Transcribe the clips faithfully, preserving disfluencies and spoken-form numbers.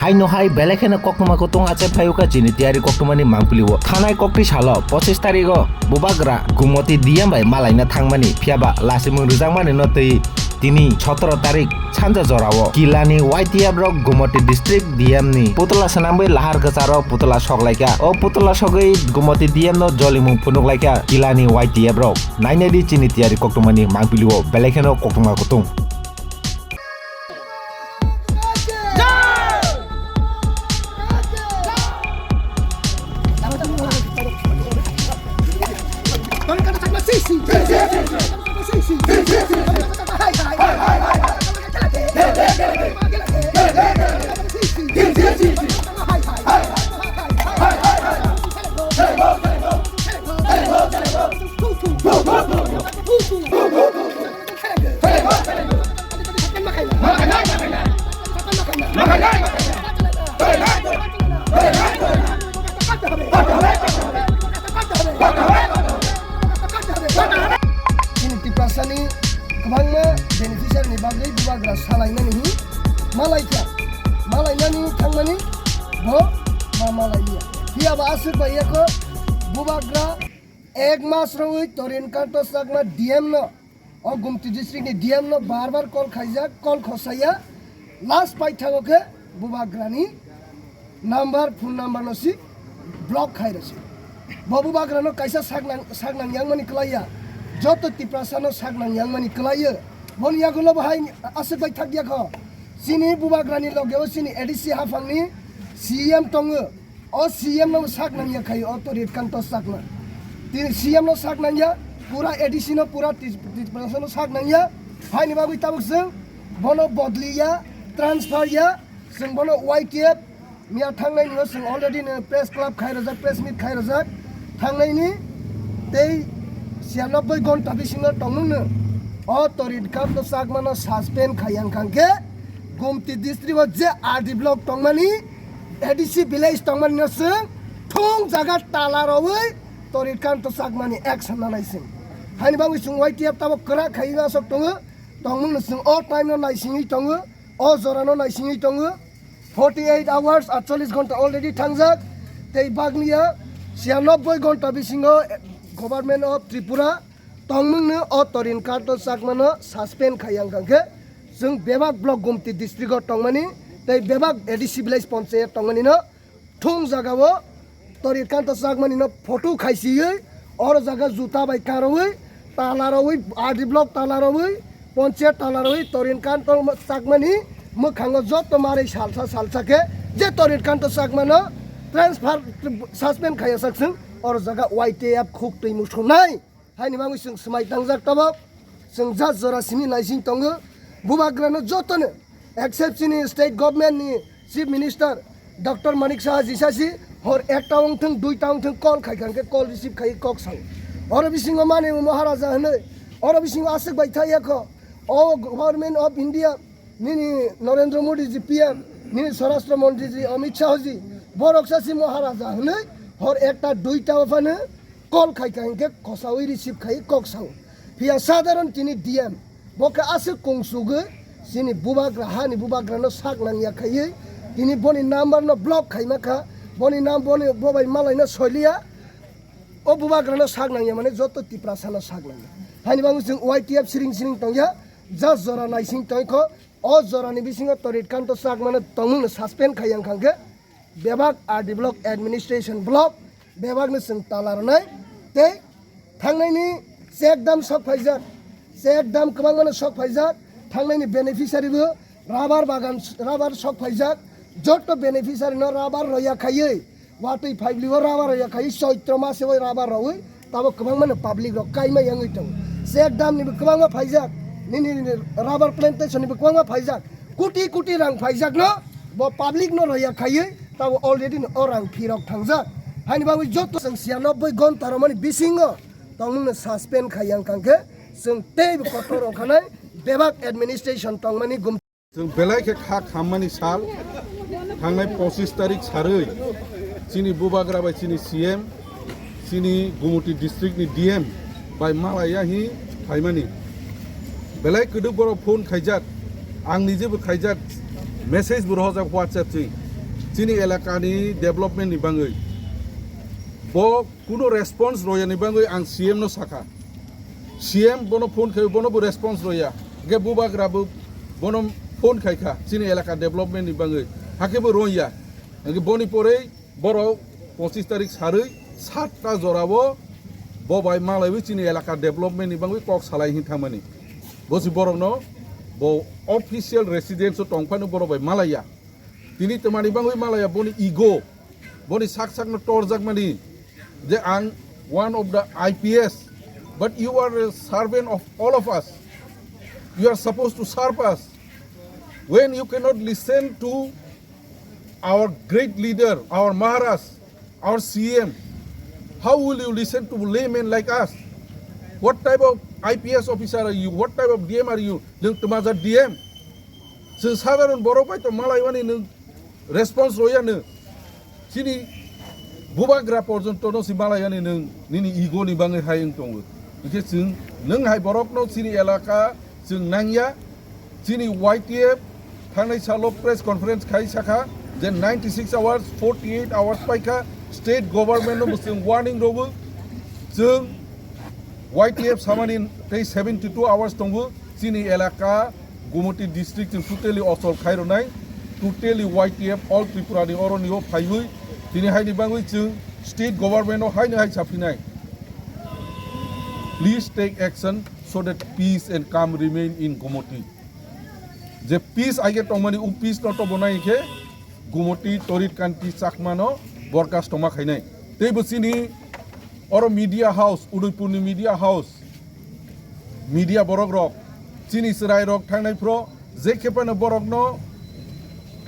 Haino hai belai kheno koktwma kutung achai phaiwkha chini tiyari koktwmani mangpili o. Thanai kokti salo pochis tarigo bubagra Gumoti D M bai malaina thangmani, phiyaba lasimung rwjakmani no twi tini sotoro tarik sanja jorao kilani Y T F rok Gumoti district D M ni putla swnamwi lahar kwcharo putla soklaikha. O putla sogwi Gumoti D M no jolimung phunuklaikha kilani Y T F rok. Nainai di chini tiyari koktwmani mangpili o belai kheno koktwma kutung. Chini Tiprasani kwbangma beneficiary ni bagwi bubagra salainani hi malaikha, malainani thangmani bo ma malaiya. Phiyaba aswk bai yakho bubagra ek mas rwui Torin Kanto Chakma D M no, o Gumti district ni D M no bar bar call khaijak, call khosaya, last paithago khe bubagrani number, phone number no si block khai rwsi. Bo bubagrano kaisa sak nang, sak nang yangmani kwlaiya, joto Tiprasano sak nang yangmani kwlaiyo. Boni yagulo bo hai aswk bai thak yakho. Chini bubagrani logeo chini A D C haphangni C M tongo. O C M no sak nangya khai o Torit Kanto Chakma. Tini C M no sak nangya, pura A D C no, pura Ti-, Tiprasa no sak nangya. Haini bagwi tabuk chwng bono bodliya, transfer ya, chwng bono Y T F miya thangnai no chwng already no press club khai rojak, press meet khai rojak. Thangnai ni tei siyanoboi gonta bisingo tongmung no o Torit Kanto Chakma no suspend khai yang khan khe Gumti district o je R D block tongmani, A D C village tongmani no chwng thung jaga tala rwui Torit Kanto Chakmani action nanai chwng. Haini bagwi chwng Y T F tabuk kwrak khai aswk tongo, tongmung no chwng o time no naisingwi tongo, o jora no naisingwi tongo. Forty eight hours, atchollis ghonta already thangjak, tei bagniya siyanoboi ghonta bisingo Government of Tripura tongmung no o Torin Kanto Chakma no suspend khai yang khan khe chwng bebak block Gumti district o tongmani tei bebak A D C village panchayat tongmani no thung jaga o Torit Kanto Chakmani no photo khaisiwi, oro jaga juta bai karwi, tala rwi, R D block tala rwi, ponche tala rwi, Torit Kanto Chakmani mwkhango joto mari salsa salsa khe je Torit Kanto Chakmano transfer, suspend khaiya sak chwng oro jaga Y T F khuk twi musunai. Haini bagwi chwng swmai tangjak tabuk. Chwng jat jora simi naising tongo. Bubagrano jotono, except chini state government ni Chief Minister Doctor Manik Saha jisasi hor ekta wngthwng, duita wngthwng call khai khan khe call receive khai kok sao. Oro bisingo mani Maharaja hwnwi, oro bisingo aswk bai thai yakho. O Government of India, nini Narendra Modi ji P M, nini Swarashtra Mantri ji Amit Shah ji, borok sasi Maharaja hwnwi hor ekta duita phano call khai kha hinkhe kosaui receive khai kok sao. Phiya sadharon tini D M, bo khe aswk kungsugwi chini bubagra, hani bubagrano sak nangya khaiwi tini boni number no block khaima kha, boni nam, boni bobai malaino soiliya, o bubagrano sak nangya mane joto Tiprasano sak nangya. Haini bagwi chwng Y T F siring siring tongya, just jora naising tongkho, o jorani bisingo Torit Kanto Chakmano tongmungno suspend khai yang kha hinkhe, bebak R D block, administration block, bebakno chwng tala rwnai tei thangnaini check dam sok phaijak, check dam kwbangmano sok phaijak, thangnaini beneficiary bo rubber bagan, rubber sok phaijak, joto beneficiary no rubber roya khaiwi watwi phaiblibo rubber roya khaiwi choitro mase oi rubber rowi tabo kwbangmano public rok kaima yangwi tongo. Check dam nibo kwbangma phaijak, nini rubber plantation nibo kwbangma phaijak, koti koti rang phaijakno bo public no roya khaiwi tabo already no o rang phirok thangjak. Haini bagwi joto chwng siyanoboi gonta romani bisingo tongmungno suspend khai yang kha hinkhe chwng teibo kotor ongkhanai bebak administration tongmani gum. Chwng belai khe kha khammani sal, thangnai pochis tarik sarwi chini bubagra bai chini C M, chini Gumoti district ni D M bai malaiya hi phaimani. Belai kwdwk borok phone khaijak, ang nijebo khaijak, message bo rohorjak WhatsApp twi. Chini elakani development ni bangwi bo kuno response royani bangwi ang C M no sakha. C M bono phone khayo, bono bo response roya. Hwnkhe bubagra bo bono phone khaikha chini elaka development ni bangwi. Hakhe bo roya. Hwnkhe boni porei borok pochis tarik sarwi satta jorao bo bai malaiwi chini elaka development ni bangwi kok salai hin thangmani. Bo si borokno bo official residence o tongphano borok bai malaiya. Tini twmani bangwi malaya boni ego, boni sak sakno torjakmani je ang one of the I P S, but you are a servant of all of us. You are supposed to serve us. When you cannot listen to our great leader, our Maharaj, our C M, how will you listen to laymen like us? What type of I P S officer are you? What type of D M are you? Nwng twmaja D M. Chwng sadharon borok bai to malaiwani nwng response royano. Chini bubagra porjonto no si malaiwani nwng nini ego ni bangwi hai wng tongo. Hwnkhe chwng nwng hai borokno chini elaka chwng nangya. Chini Y T F thangnai salo press conference khai sakha je ninety six hours, forty eight hours paikha, state government no bo chwng warning rogo. Chwng Y T F samani tei seventy two hours tongo. Chini elaka Gumoti district chwng totally osol khai rwnai, totally Y T F all Tripura ni oroni o phaiwi tini haini bangwi chwng state government o haino hai saphinai. Please take action so that peace and calm remain in Gumoti. Je peace aige tongmani, u peace no tobonai khe Gumoti Torit Kanti Chakma no borkas tongma khainai. Tei bo chini oro media house, Udaipur ni media house, media borok rok, chini chwrai rok thangnai phro, je khe phano borok no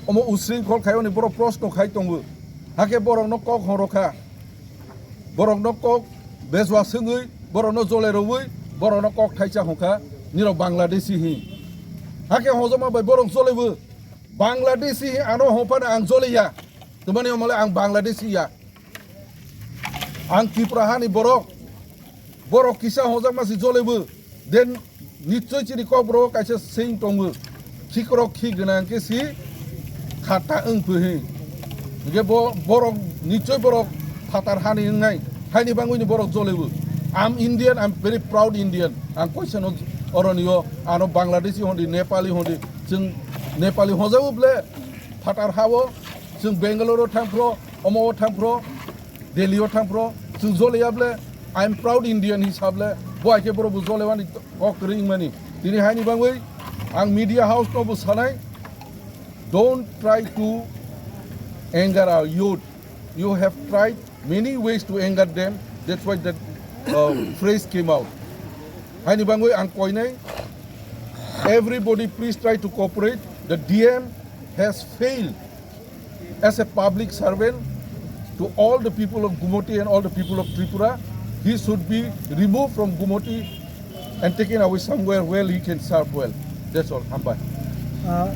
omo usringkhol khai oni borok proshno khai tongo. Hakhe borok no kok horo kha. Borokno kok bejwa swngwi, borokno jole rwwi, borokno kok thaisa hwnkha, nirok Bangladeshi hi. Hakhe hojoma bai borok jolebu Bangladeshi hi, ano hwnphano ang joleya. Twmani omole ang Bangladeshi ya. Ang Tripura hani borok. Borok kisa hojakma si jolebu. Den nichoi chini kokborok kaisa sing tongo. Khikrok khi gwnang khe si khata wng phi hi. Hingke bo borok nichoi borok phatar hani wngnai. Haini bangwi ni borok jolebo. I'm Indian, I'm very proud Indian. Ang koisano oronio ano Bangladeshi hondi, Nepali hondi. Chwng Nepali hojabo ble phatar hao. Chwng Bangalore o thangphro, omo o thangphro. Delhi o thangphro chwng joleya ble, I'm proud Indian hisab le, bo hai khe borok bo jolewani kok kwrwi wngmani. Tini haini bangwi ang media house no bo sanai, don't try to anger our youth. You have tried many ways to anger them. That's why that uh, phrase came out. Haini bangwi ang koinai, everybody please try to cooperate. The D M has failed as a public servant to all the people of Gumoti and all the people of Tripura. He should be removed from Gumoti and taken away somewhere where he can serve well. That's all. Hambai. Ah,